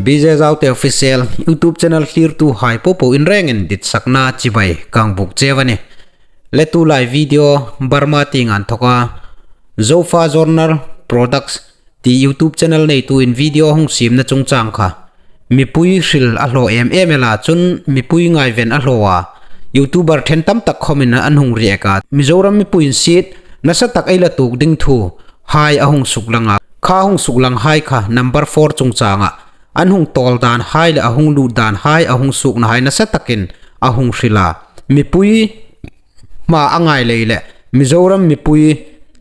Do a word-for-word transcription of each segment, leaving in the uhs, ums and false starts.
B J Zaute Official YouTube channel thlirtuhai popo in rengin ditsakna chibai ka hang buk cheu a nih. Le tulai video Burma tieng inthoka Zofa Journal Products ti YouTube channel neitu in video hung siemna chungchang kha mipui hril a hlaw em em el a, chun mipui ngaiven a hlaw a, YouTuber ṭhen tam tak khawmin an hung react a, Mizoram mipui insiet nasa tak ei la tuok ding thu hai a hung suklang a. Kha hung suklang hai kha number four chungchanga an hung tawl dan hai le a hung lut dan hai, a hung suokna hai nasa takin a hung hril a. Mipui hma a ngai lei le Mizoram mipui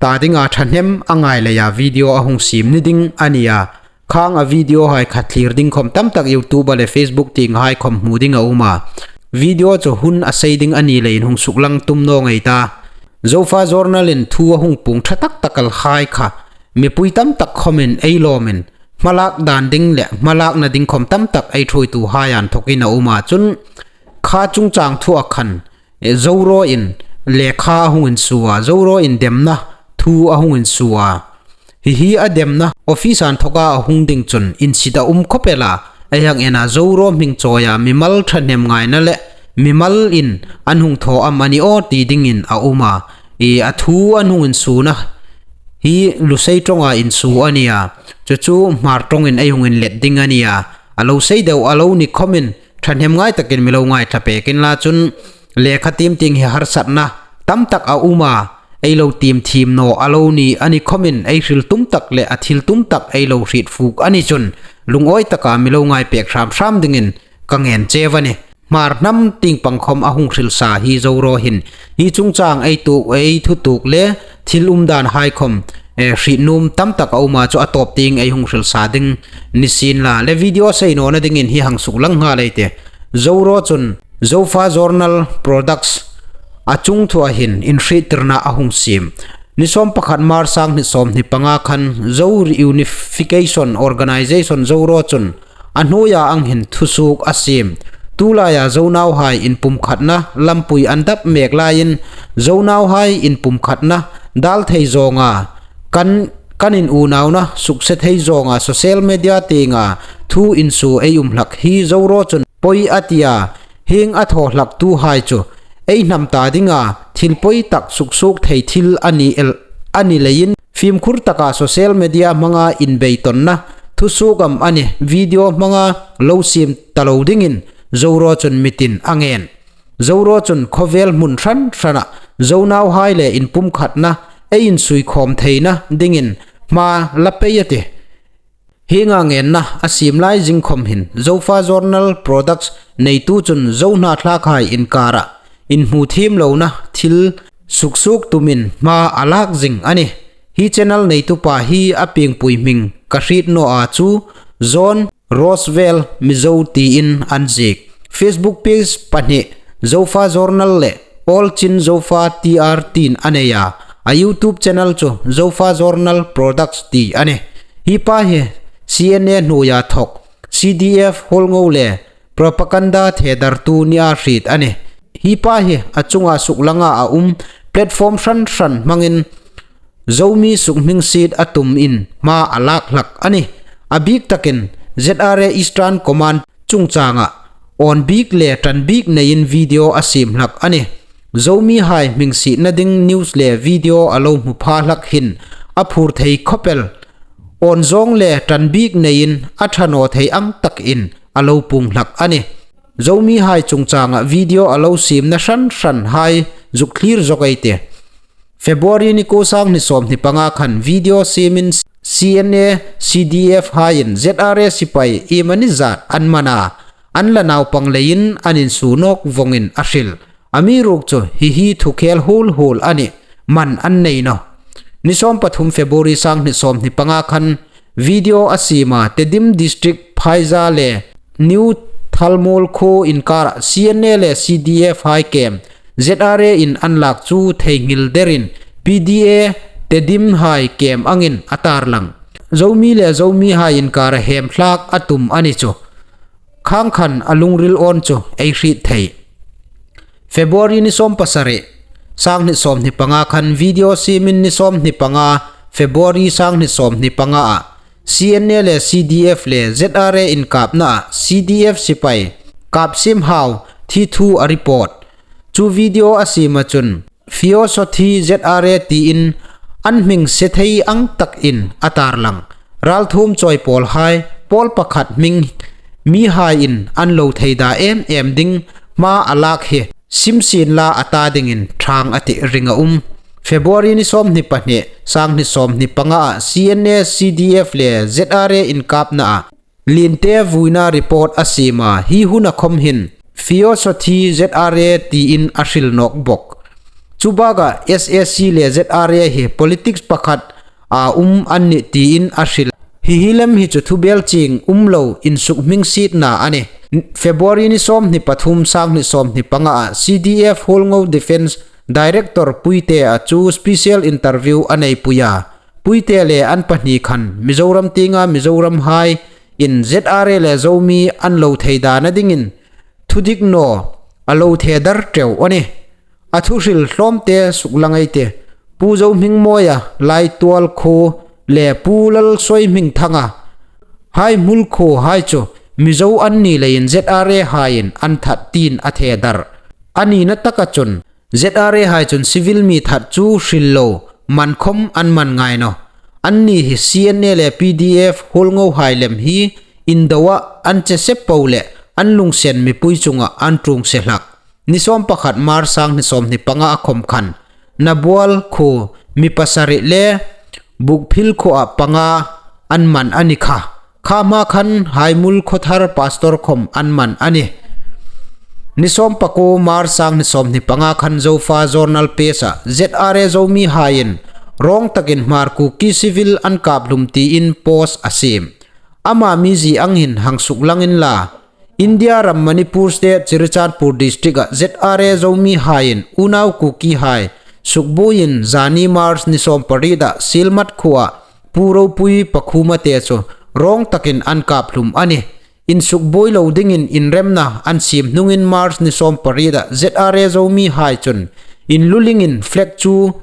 ta dinga ṭhahnem a ngai leia video a hung siem ni ding a nih a. Khang a video hai kha thlir ding khawm tam tak YouTube le Facebook tieng hai khawm hmu ding a um a. Video chu hun a sei ding a ni leiin hung suklang tum naw ngei ta. Zofa Journal in thu a hung puong ṭha tak tak el hai kha mipui tam tak khawmin ei lawmin hmalak dan ding le hmalakna ding khawm tam tak ei ṭhuoitu hai inthokin a um a, chun kha chungchang thu a khan, e, Zoraw in lekha a hung insuo a, Zoraw in demna thu a hung insuo a. Hi hi a demna office inthoka a hung ding chun insit a um khawp el a, ei hang en a, Zoraw hming chawia mimal ṭhahnem ngaina le mimal in an hung thaw am a ni aw ti dingin a um a. I a thu an hung insuona hi Lusei ṭawnga insuo a nih a. Chu chu Hmar ṭawngin ei hung inlet ding a nih a. A lo sei deu a lo ni khawmin ṭhahnem ngai takin mi lo ngaithlak pek inla, chun lekha tiem tieng hi harsatna tam tak a um a, ei lo tiem thiem naw a lo ni a ni khawmin ei hril tum tak le a thil tum tak ei lo hriet fuk a ni chun lungawi taka mi lo ngai pek hram hram dingin ka ngen cheu a nih. Hmar hnam tieng pang khawm a hung hril sa hi Zoraw hin. Hi chungchang ei tuok, ei thu tuok le thil um dan hai khawm, e, hriet nuom tam tak a um a, chu a tawp tieng ei hung hril sa ding ni sien la. Le video sei nawna dingin hi hang suklang nghal ei tih. Zoraw chun Zofa Journal Products a chungthua hin inhriettirna a hung siem. Ni sawm pakhat March sang hni sawmhni panga khan Zo Reunification Organization Zoraw chun a hnuoia ang hin thusuok a siem. Tulaia Zo nauhai inpumkhatna lampui an dap mek laiin Zo nauhai inpumkhatna dal thei zawnga kan, kan inunauna sukse thei zawnga social media tienga thu insuo ei um hlak hi Zoraw chun poi a ti a. Hieng a thaw hlaktuhai chu ei hnam ta dinga thil poi tak suksuok thei thil a ni el, a ni leiin fimkhur taka social media hmanga inbeitonna thusuok am a ni, video hmanga lo siem ta lo dingin Zoraw chun mi tin a ngen. Zoraw chun khawvel hmun hran hrana Zo nauhai le inpumkhatna ei insui khawm theina dingin hma la pei a tih. Hienga ngenna a siem lai zing khawm hin Zofa Journal Products neitu chun Zo hnathlakhai inkara inhmu thiem lona thil suksuok tumin hma a lak zing a nih. Hi channel neitupa hi a piengpui hming ka hriet naw a, chu John Roswell Mizo tiin an ziek. Facebook page pahni Zofa Journal le All Chin Zofa T R tiin a nei a. A YouTube channel chu Zofa Journal Products ti a nih. Hi pa hi C N A hnuoia thawk, C D F hawlngo le propaganda thedartu nia hriet a nih. Hi pa hi a chunga suklanga a um platform hran hran hmangin Zomi sukhmingsiet a tumin hma a lak hlak a nih. A bik takin Z R A Eastern Command chungchanga awn bik le ṭan bik neiin video a siem hlak a nih. Zomihai hmingsietna ding news le video a lo hmu pha hlak hin a phur thei khawp el. Awn zawng le ṭan bik neiin a ṭha naw thei ang takin a lo puong hlak a nih. Zomihai chungchanga video a lo siemna hran hranhai zuk thlir zawk ei tih. February ni kuo sang hni sawmhni panga khan video siemin C N A, C D F haiin Z R A sipai iemani zat an man a, an la naupang leiin an insuo nawk vawngin a hril. Amiruokchu hi hi thukhel hul hul a nih, man an nei nawh. Ni sawm pathum February sang hni sawmhni panga khan video a siema Tedim District Phaiza le New Thalmual khuo inkara C N A le C D F hai kem Z R A in an lak chu theinghil derin P D A Tedim hai kem angin a tarlang. Zomi le Zomihai inkara hemthlak a tum a ni chu. Khang khan a lungril awn chu ei hriet thei. February ni sawm pasari, sang hni sawmhni panga khan video siemin ni sawmhni panga February sang hni sawmhni panga a C N A le C D F le Z R A inkapna a C D F sipai Kapsimhau thi thu a report. Chu video a siem a chun Phiosothi Z R A tiin an hming se thei ang takin a tarlang. Ralthuom chawi pawlhai, pawl pakhat hming mihaiin an lo theida em em ding hma a lak hi sim sien la a ta dingin ṭhang a tih ring a um. February ni sawmhni pahni, sanghni sawmhni panga a C N A, C D F le Z R A inkapna a Linte vuina report a siem a, hi huna khawm hin Phiosothi Z R A tiin a hril nawk bawk. Chu bakah S A C le Z R A hi politics pakhat a um an nih tiin a hril. Hi hi lem hi chu thubel ching um lo insuk hming sietna a nih. February ni sawmhni pathum, sanghni sawmhni panga a C D F Hualngo Defence Director Puite a chu special interview a neipui a. Puite le an pahni khan Mizoram tienga Mizoramhai in Z R A le Zomi an lo theidana dingin thudik naw a lo the dar teu a nih. A thuhril hlawmte suklang ei tih. Pu Zohmingmawia Laitual khuo le Pu Lalsawihmingthanga Haihmul khuohai chu Mizo an ni leiin Z R A haiin an that tiin a the dar. A nina taka chun Z R A hai chun civil mi that chu hril lo man khawm an man ngai nawh. Anni hi C N A le P D F Hualngohai lem hi indoa an che se po le an lungsen mipui chunga an ṭung se hlak. Ni sawm pakhat March, sanghni sawmhni panga a khawm khan Nabual khuo mi pasari le Bukphil khuoa panga an man a ni kha. Kha hma khan Haihmul khaw thar pastor khawm an man a nih. Ni sawm pakuo March, sanghni sawmhni panga khan Zofa Journal page a Z R A Zomihaiin rawng takin Hmar Kuki civil an kap hlum tiin post a siem. Ama mizie ang hin hang suklang inla, India ram Manipur State Churachandpur District a Z R A Zomihaiin unau Kukihai sukbuoiin zani March ni sawm pariet a Silmat khuoa Pu Ropui Pakhuma te chu rawng takin an kap hlum a nih. Insukbuoi lo dingin inremna an siem hnungin March ni sawm pariet a Z R A Zomihai chun inlulingin flag chu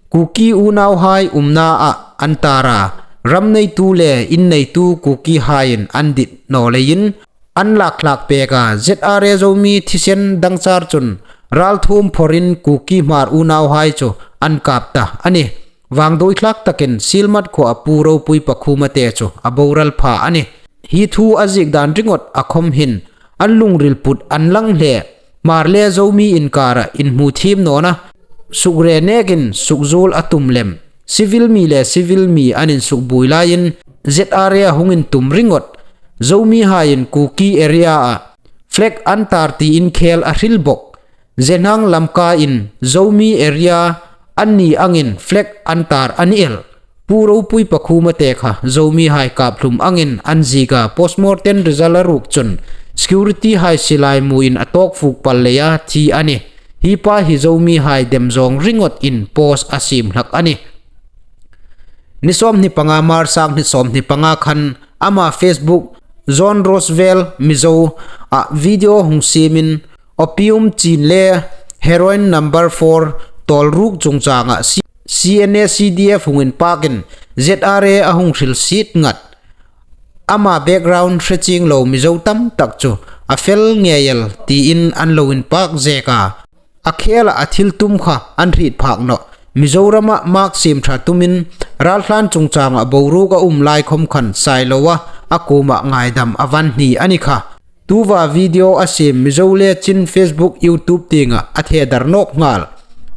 Kuki unauhai umna a an tar a, ram neitu le in neitu Kukihaiin an dit naw leiin an lak thlak pek a. Z R A Zomi thisen dangchar chun ralthuom phawrin Kuki Hmar unauhai chu an kap ta a nih. Vangduoi thlak takin Silmat khuoa Pu Ropui Pakhuma te chu a boral pha a nih. Hi thu a ziek dan ringawt a khawm hin an lungril put an lang hle. Hmar le Zomi inkara inhmu thiem nawna sukre nekin sukzuol a tum lem. Civil mi le civil mi an insukbuoi laiin Z R A a hung intum ringawt. Zomihaiin Kuki area a flag an tar tiin khel a hril bawk. Zenhang Lamka in Zomi area an ni angin flag an tar a ni el. Pu Ropui Pakhuma te kha Zomihai kap hlum angin an ziek a, postmortem result a ruk chun security hai silai muin a tawk fuk pal leia thi a nih. Hi pa hi Zomihai dem zawng ringawt in post a siem hlak a nih. Ni sawmhni panga March, sanghni sawmhni panga khan ama Facebook John Roswell Mizo a video hung siemin opium chin le heroin number four tawl ruk chungchanga C-, C N A C D F hung inpakin Z R A a hung hril siet ngat. Ama background hre chieng lo Mizo tam tak chu a fel ngei el tiin an lo inpak zek a. A khela a thil tum kha an hriet phak nawh. Mizorama mak siem ṭha tumin ralhlan chungchanga boruok a um lai khawm khan sailoa a kuoma ngaidam a van hni a ni kha. Tuta video a siem Mizo le Chin Facebook, YouTube tienga a the dar nawk nghal.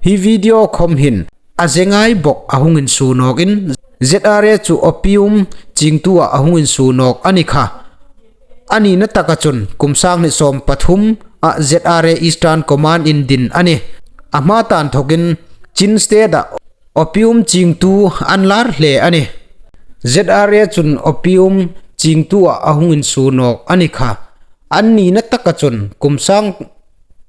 Hi video khawm hin a ze ngai bawk a hung insuo nawkin Z R A chu opium chingtua a hung insuo nawk a ni kha. A nina taka chun kum sanghni sawm pathum a Z R A Eastern Command in din a nih. A hma tan thokin Chin State a opium chingtu an lar hle a nih. Z R A chun opium chingtua a hung insuo nawk a ni kha. A nina taka chun kum sang,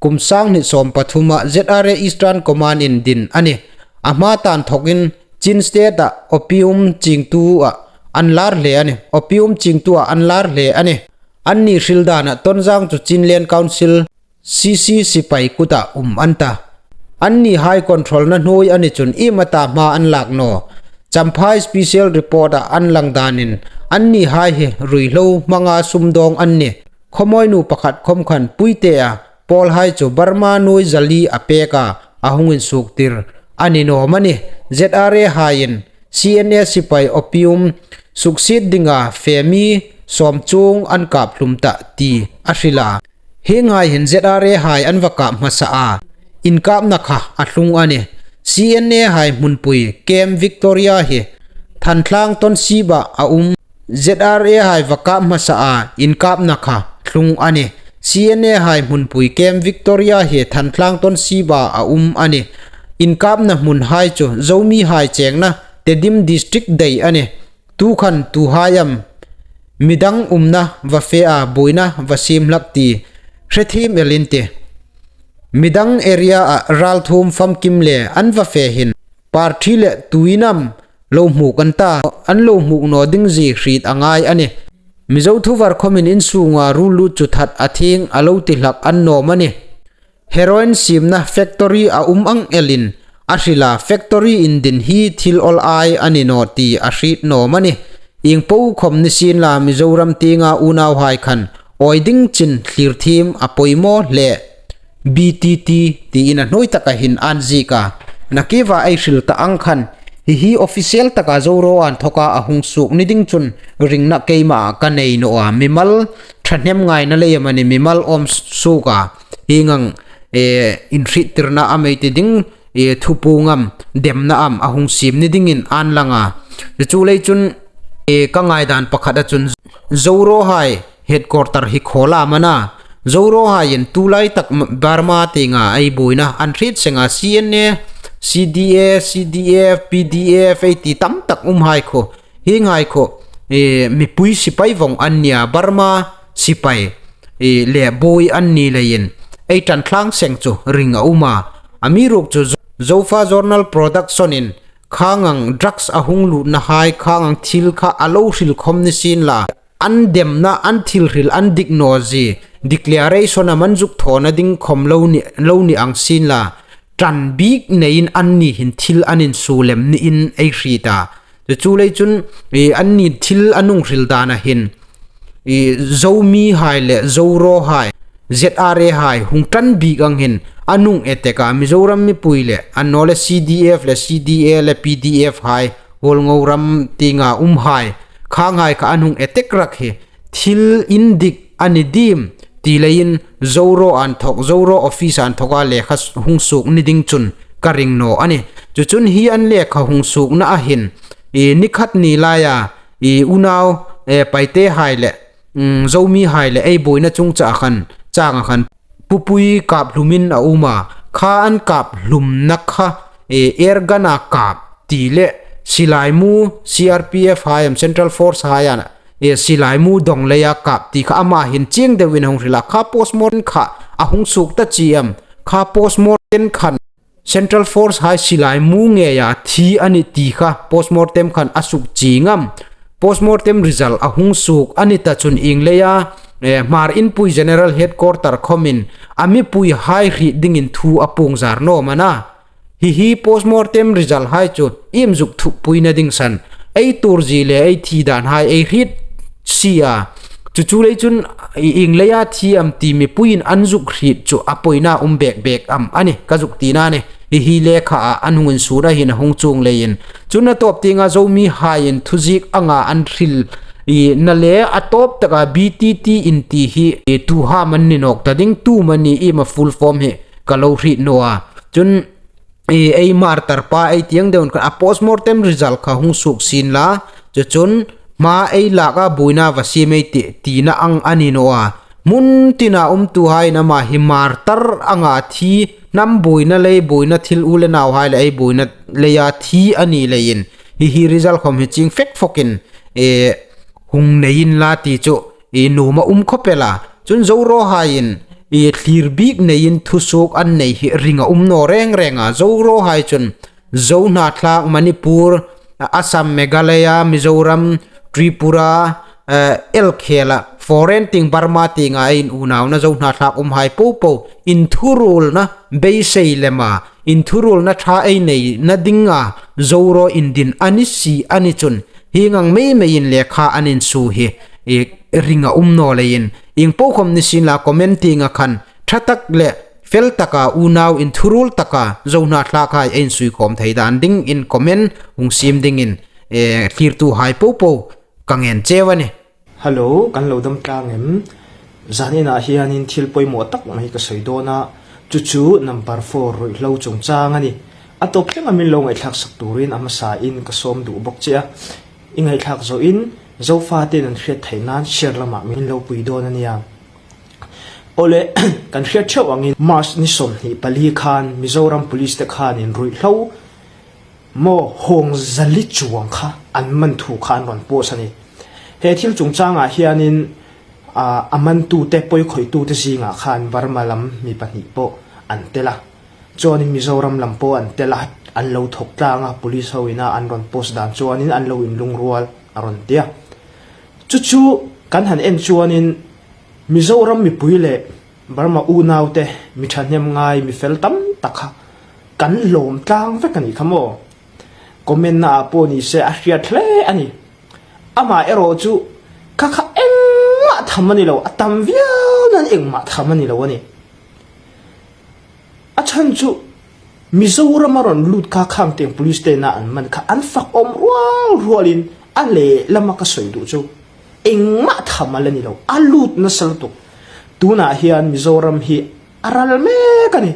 kum sanghni sawm pathuma Z R A Eastern Command in din a nih. A hma tan thokin Chin State a opium chingtua an lar hle a nih. Opium chingtua an lar hle a nih. Anni hril dana Tonzang chu Chinland Council C C sipai kuta um an ta. Annihai controlna hnuoi a ni chun iem a ta hma an lak naw. Champhai special report a an lang danin Annihai hi ruihlo hmanga sumdawng an nih. Khawmawinu pakhat khawm khan Puitea pawlhai chu Burma nuoi zali a pek a, a hung insuktir a ni naw am a nih. Z R A haiin C N A sipai opium suksiet dinga femi sawm chuong an kap hlum ta ti a hril a. Hienghai hin Z R A hai an va kap hmasa a, inkapna kha a tlung a nih. C N A hai hmunpui Camp Victoria hi Thantlang Township-a a um. Z R A hai va kap hmasa a, inkapna kha tlung a nih. C N A hai hmunpui Camp Victoria hi Thantlang Township-a a um a nih. Inkapna hmunhai chu Zomihai chengna Tedim District dai a nih. Tu khan tuhai am midang umna va fe a, buoina va siem hlak ti hre thiem el in tih. Midang area-a ralthuom famkim le an va fe hin party le tuin am lo hmuk an ta, an lo hmuk naw ding zie hriet a ngai a nih. Mizo Thuvar khawmin insunga ruol lut chu that a thieng a lo ti hlak an nawm a nih. Heroin siemna factory a um ang elin a hril a, factory indin hi thil awl ai a ni naw ti a hriet naw am a nih. Ieng po khawm ni sienla, Mizoram tienga unauhai khan awi ding chin thlir thiem a poimaw hle. B T T tiin a hnuoi taka hin an ziek a. Nakie va ei hril ta ang khan, hi hi official taka Zoro an thoka a hung suok ni ding chun ringna keima ka nei naw a. Mimal ṭhahnem ngaina lei am a ni, mimal awm suok a. Hieng ang, eh, inhriettirna am ei ti ding, eh, thupuong am, demna am a hung siem ni dingin an lang a. Chu lei chun, eh, ka ngaidan pakhata chun Zorohai headquarter hi khaw lam a na. Zorohaiin tulai tak m-, Burma tienga ei buoina an hriet seng a, C N A, C D A, C D F, P D F ei ti tam tak umhai kha. Hienghai kha, eh, mipui sipai vawng an nia, Burma sipai, eh, le buoi an ni leiin ei ṭan tlang seng chu ring a um a. Amiruokchu Zo-, Zofa Journal Production-in khang ang drugs a hung lutnahai, khang ang thil kha a lo hril khawm ni sienla, an demna, an thil hril an dik naw zie declaration am an zuk thawna ding khawm lo ni, lo ni ang sienla, ṭan bik neiin anni hin thil an insuo lem niin ei hriet a. Chu lei chun, eh, anni thil an hung hril dana hin, eh, Zomihai le Zorohai, Z R A hai hung ṭan bik ang hin an hung attack a, Mizoram mipui le, annawleh C D F le C D A le P D F hai, Hualngoram tienga umhai, khanghai kha an hung attack rak hi thil indik a ni diem ti leiin Zoro an thok, Zoro office an thoka lekha s-, hung suok ni ding chun ka ring naw a nih. Chu chun hi an lekha hung suokna a hin, eh, ni khat ni laia, eh, unau, eh, Paitehai le, mm, Zomihai le ei buoina chungchang khan, changa khan pupui kap hlumin a um a, kha an kap hlumna kha, eh, air gun-a kap ti le silai mu, C R P F hai am, Central Force hai an, eh, silai mu dawng leia kap ti kha ama hin chieng deuin a hung hril a, kha postmortem kha a hung suok ta chie am, kha postmortem khan Central Force hai silai mu ngeia thi a nih ti kha postmortem khan a suk chieng am. Postmortem result a hung suok a ni ta chun ieng leia, eh, Hmar Inpui General Headquarter khawmin a mipuihai hriet dingin thu a puong zar naw am a na. Hi hi postmortem result hai chu iem zuk thupuina ding san, ei tuor zie le ei thi dan hai ei hriet si a. Chu chu lei chun i-, ieng leia thi am ti mipuiin an zuk hriet chu a poina um bek bek am a nih, ka zuk tina a nih. Hi hi lekha a an hung insuona hin a hung chuong leiin. Chun a tawp tienga Zomihaiin thuziek anga an hril i na le a tawp taka B T T in ti hi, i, tuhai am an ni nawk ta ding, tu am a ni iem a full form hi ka lo hriet naw a. Chun i, ei martar pa ei ti ang deuin khan a postmortem result kha hung suok sienla, chu chun hma ei lak a, buoina va siem ei tih tina ang a ni naw a. Hmun tina umtuhaiin ama hi martar anga thi, hnam buoina lei, buoina thil u le nauhai le ei buoina leia thi a ni leiin, hi hi result khawm hi chieng fek fokin, eh, hung nei inla ti chu i nuom a um khawp el a. Chun Zorohaiin i thlir bik neiin thusuok an nei hi ring a um naw reng reng a. Zolohai chun Zo hnathlak Manipur, Assam, Meghalaya, Mizoram, Tripura, eh, el khela, foreign tieng Burma tienga ei unauna Zo hnathlak umhai popo inthuruolna beisei lema, inthuruolna ṭha ei neina dinga Zoro indin a ni si a ni chun, Hieng ang mei meiin lekha an insuo hi, i, ring a um naw leiin, ieng po khom ni sienla comment tienga khan, ṭha tak le fel taka unau inthuruol taka Zo hnathlak hai ei insuikhawm thei dan dingin comment hung siem dingin, e, thlirtuhai popo ka ngen cheu a nih. Hello, kan lo dam tlang em? Zaninah hianin thil poimaw tak mai ka sawi dawn a, chu chu number four ruihhlo chungchang a nih. A tawp tlenga min lo ngaihthlaksak turin a hmasain ka sawm duh bawk che a. I ngaihthlak zawhin, Zofate'n an hriat theih nan share lamah min lo pui dawn a nia. Awle, kan hriat ṭheuh angin March ni sawmhnih pali khan Mizoram Police te khan inruihhlo maw, hawng zali chuang kha an man thu kha an rawn post a nih. He thil chungchangah hianin, a, a mantute, poikhawitute zingah khan Burma lam mi pahnih pawh an tel a. Chuanin Mizoram lam pawh an tel a, an lo thawk tlang a, police ho ina an rawn post dan chuanin an lo inlungrual a rawn ti a. Chu chu kan han en chuanin Mizoram mipui leh Burma unaute, mi ṭhahnem ngai, mi fel tam tak kha kan lawm tlang vek a nih kha maw. Comment-naah pawh ni se a hriat hle a ni. Amaherawhchu, kha kha engmah tham a ni lo, a tam viau nan engmah tham a ni lo a ni. A chhan chu, Mizorama rawn lut kha khang tieng police-te'n an man kha an fak awm rual rualin a lehlama ka sawi duh chu. Engmah tham a la ni lo, a lut nasa lutuk. Tunah hian Mizoram hi a ral mek a ni.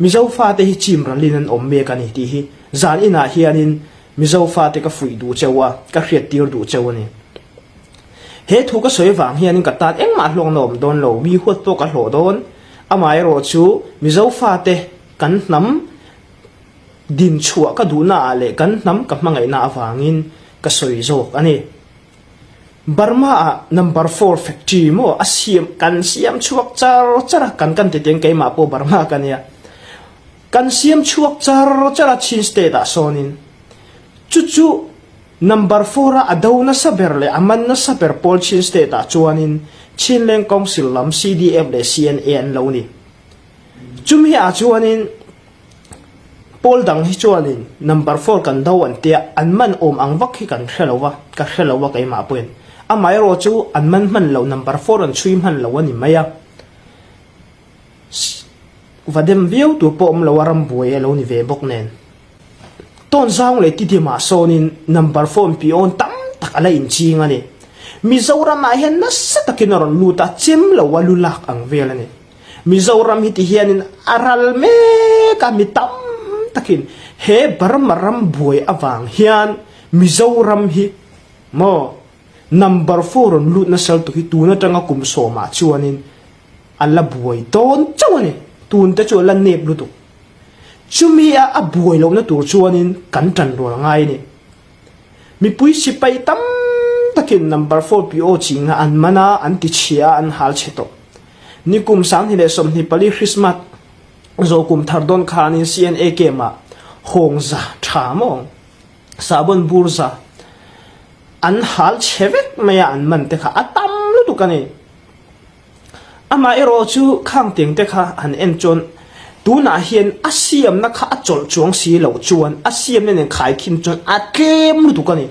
Mizo fate hi chim ralin an awm mek a ni tih hi zaninah hianin Mizo fate ka fuih duh cheu a, ka hriattir duh cheu a ni. He thu ka sawi vang hianin ka tan engmah hlawkna awm dawn lo, mi huat pawh ka hlawh dawn. Amaherawhchu Mizo fate kan hnam din chhuah ka duhna ah leh kan hnam ka hmangaihna avangin ka sawi zawk a ni. Burma-a number four factory maw a siam, kan siam chhuak char char a, kan kan ti teng keimah pawh Burma ka nia. Kan siam chhuak char char a Chin State-ah sawnin. Chu chu number four-a a do nasa ber leh a man nasa ber pawl Chin State-ah chuanin Chinland Council lam C D F leh C N A an lo ni. Chumi ah chuanin pawl dang hi chuanin number four kan do an tia, an man awm ang vak hi kan hre lo va, ka hre lo va keimah pawhin. Amaherawhchu an man hman lo, number four an chhui hman lo a ni mai a. S-, va dem viau tur pawh awm lo a, ram buai a lo ni ve bawk nen. Tonzang leh Tidima sawnin number four P O tam tak a la inching a ni. Mizoramah hian nasa takin a rawn lut a, chem lo a lu lak ang vel a ni. Mizoram hi ti hianin a ral mek a, mi tam takin he Burma ram buai avang hian Mizoram hi maw number four rawn lut nasa lutuk hi tun aṭanga kum sawmah chuanin a la buai dawn chauh a ni. Tun te chu a la nep lutuk. Chumi a, a buai lohna tur chuanin kan ṭan rual ngai a ni. Mipui sipai tam takin number four P O chingna an man a, an tichhia a, an hal chhe tawh. Nikum sanghni leh sawmhni pali Christmas zo kum thar dawn khanin C N A camp-ah hawng za ṭha maw, sabon bur za an hal chhe vek mai a, an man te kha a tam lutuk a ni. Amaherawhchu khang tieng te kha han en chuan, tunah hian a siamna kha a chawlh chuang si lo chuan, a siamna nen khai khin chuan a tlem lutuk a ni.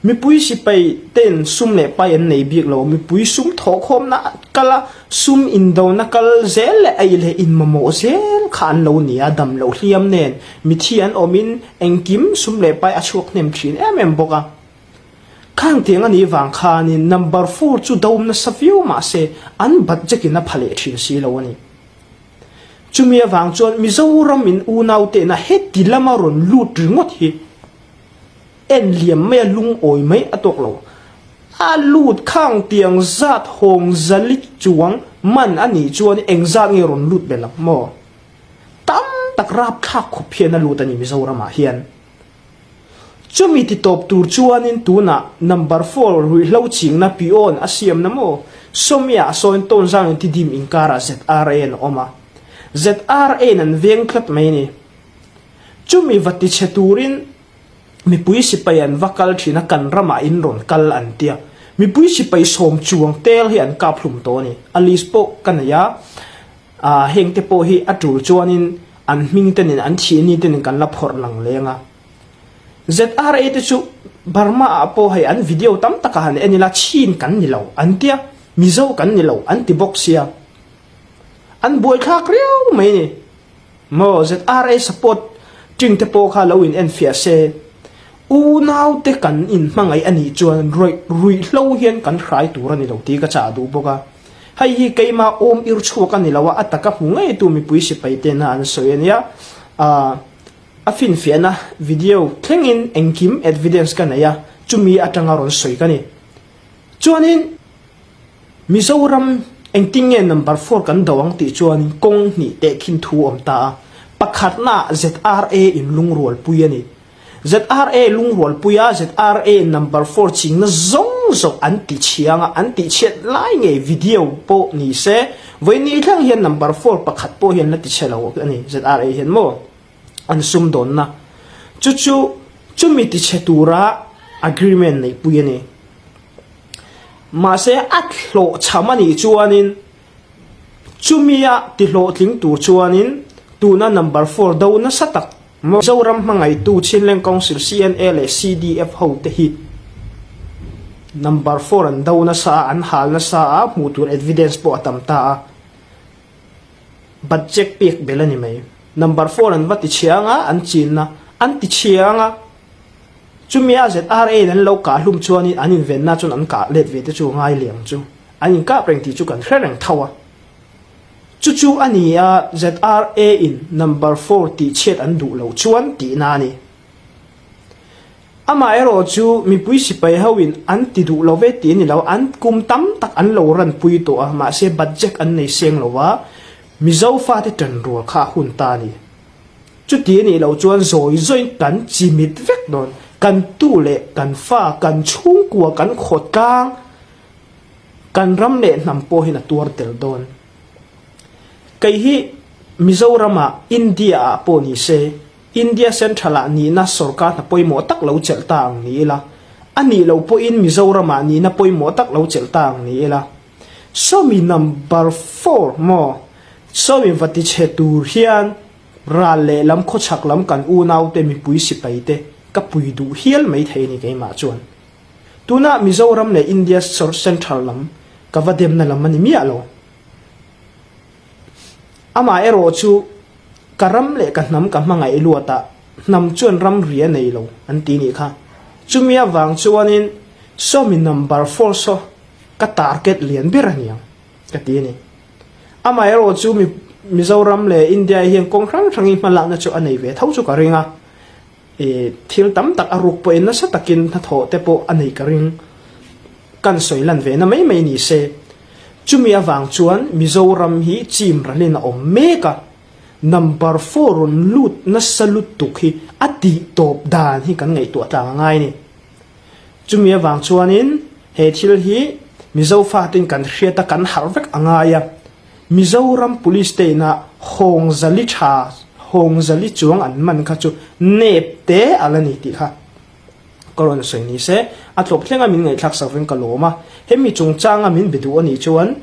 Mipui sipai ten sum leh pai an nei bik lo, mipui sum thawkhawmna kal a, sum indona kal zel leh a i leh inmamawh zel kha an lo ni a, dam lo hliam nen mithi an awmin engkim sum leh pai a chhuak hnem ṭhin em em bawk a. Khang tieng a nih vang khanin number four chu dawm nasa viau mah se, an budget-in a pha leh ṭhin si lo a ni. Chumi avang chuan Mizoramin unaute na heti lama rawn lut ringawt hi en liam mai a, lungawi mai a tawk lo. A lut khang tiang zat hawng zali chuang man a nih chuan eng zat nge rawn lut ber ang maw? Tam tak rapthlak khawp hian a lut a ni Mizoramah hian. Chumi ti tawp tur chuanin tunah number four ruihhlo chingna P O-in a siamna maw, Sawmia sawn Tonzang Tidim inkara Z R A an awm a. Z R A-in an veng tlat mai a ni. Chumi va tichhe turin mipui sipai an va kal ṭhin a, kan ramah in rawn kal an tia. Mipui sipai sawm chuang tel hi an kap hlum tawh a ni. A list pawh ka nei a. A, hengte pawh hi a tul chuanin an hming tenin an thih ni tenin kan la phawrh lang leng a. Z R A te chu Burma-ah pawh hei an video tam tak a han en ila, Chin kan ni lo an tia, Mizo kan ni lo an ti bawk si a. An buaithlak riau mai ni. Maw Z R A support ṭing te pawh kha lo in en fiah se. Unaute kan inhmangai a nih chuan ruih, ruih hlo hian kan hrai tur a ni lo tih ka chah duh bawk a. Hei hi keima awm ir chhuak a ni lo a, a taka hmu ngeitu mipui sipai tena an sawi a nia. A, a finfiahna video thlengin engkim evidence ka nei a, chumi aṭanga rawn sawi ka ni. Chuanin Mizoram engtin nge number four kan do ang tih chuan kawng hnih tehkhin thu awm ta a. Pakhatna Z R A in lungrualpui a ni. Z R A lungrualpui a, Z R A number four chingna zawng zawng an ti chiang a, an tih chhiat lai ngei video pawh ni se. Vawiin ni thlang hian number four pakhat pawh hian la ti chhe lo a ni, Z R A hian maw. An sumdawnna. Chu chu, chumi ti chhe tura agreement neihpui a ni. Mahse, a hlawhchham a nih chuanin, chumi a ti hlawhtling tur chuanin, tuna number four do nasa tak Mizoram hmangaitu Chinland Council, C N A leh C D F ho te hi number four an do nasa a, an hal nasa a, hmuh tur evidence pawh a tam ta a. Budget pek bel a ni mai. Number four an va ti chiang a, an chinna, an ti chiang a. Chumi a Z R A in an lo kah hlum chuanin an invenna chuan an kah let ve te chu a ngai leh ang chu. An inkap reng tih chu kan hre reng tho a. Chu chu a ni a, Z R A in number four tih chhiat an duh lo chuan tihna a ni. Amaherawhchu mipui sipai hoin an ti duh lo ve tih ni lo, an kum tam tak an lo ranpui tawh a, mahse budget an nei seng lo a, Mizo fate ṭanrual kha a hun ta a ni. Chuti a nih loh chuan zawi zawi kan chimit vek dawn, kan tu leh kan fa, kan chhungkua, kan khawtlang, kan ram leh hnam pawh hian a tuar tel dawn. Kei hi Mizoramah India-ah pawh ni se, India Central-ah nihna sawrkar hna pawimawh tak lo chelh ta ang ni ila, a nih loh pawhin Mizoramah nihna pawimawh tak lo chelh ta ang ni ila. Sawmi number four maw, sawmi va ti chhe tur hian ral leh lam, khawchhak lam kan unaute mipui sipai te ka pui duh hial mai thei a ni keimah chuan. Tuna Mizoram leh India Central lam ka va demna lam a ni miah lo. Amaherawhchu ka ram leh ka hnam ka hmangaih luatah hnam chuan ramri a nei lo an ti nih kha. Chumi avang chuanin sawmi number four saw ka target lian ber a ni ang ka ti a ni. Amaherawhchu mi, Mizoram leh India hian kawng hrang hrangin hmalakna chu a nei ve tho chu ka ring a. E, thil tam tak a ruk pawhin nasa takin hnathawh te pawh a nei ka ring, kan sawi lan ve na mai mai ni se. Chumi avang chuan Mizoram hi chim ralin a awm mek a, number four rawn lut nasa lutuk hi a tih tawp dan hi kan ngaihtuah tlang a ngai ni. Chumi avang chuanin he thil hi Mizo fatin kan hriat a, kan harh vek a ngai a. Mizoram Police te ina hawng zali ṭha, hawng zali chuang an man kha chu nep te a la ni tih kha ka rawn sawi ni se. A tlawp thlenga min ngaihthlak sak veng ka lawm a. Hemi chungchanga min be duh a nih chuan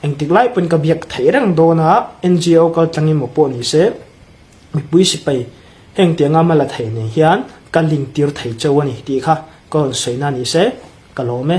engtik lai pawhin ka biak theih reng dawn a, N G O kal tlangin maw pawh ni se, mipui sipai heng tianga mal a thei nei hian ka lingtir thei chauh a ni tih kha ka rawn sawina ni se, ka lawm e.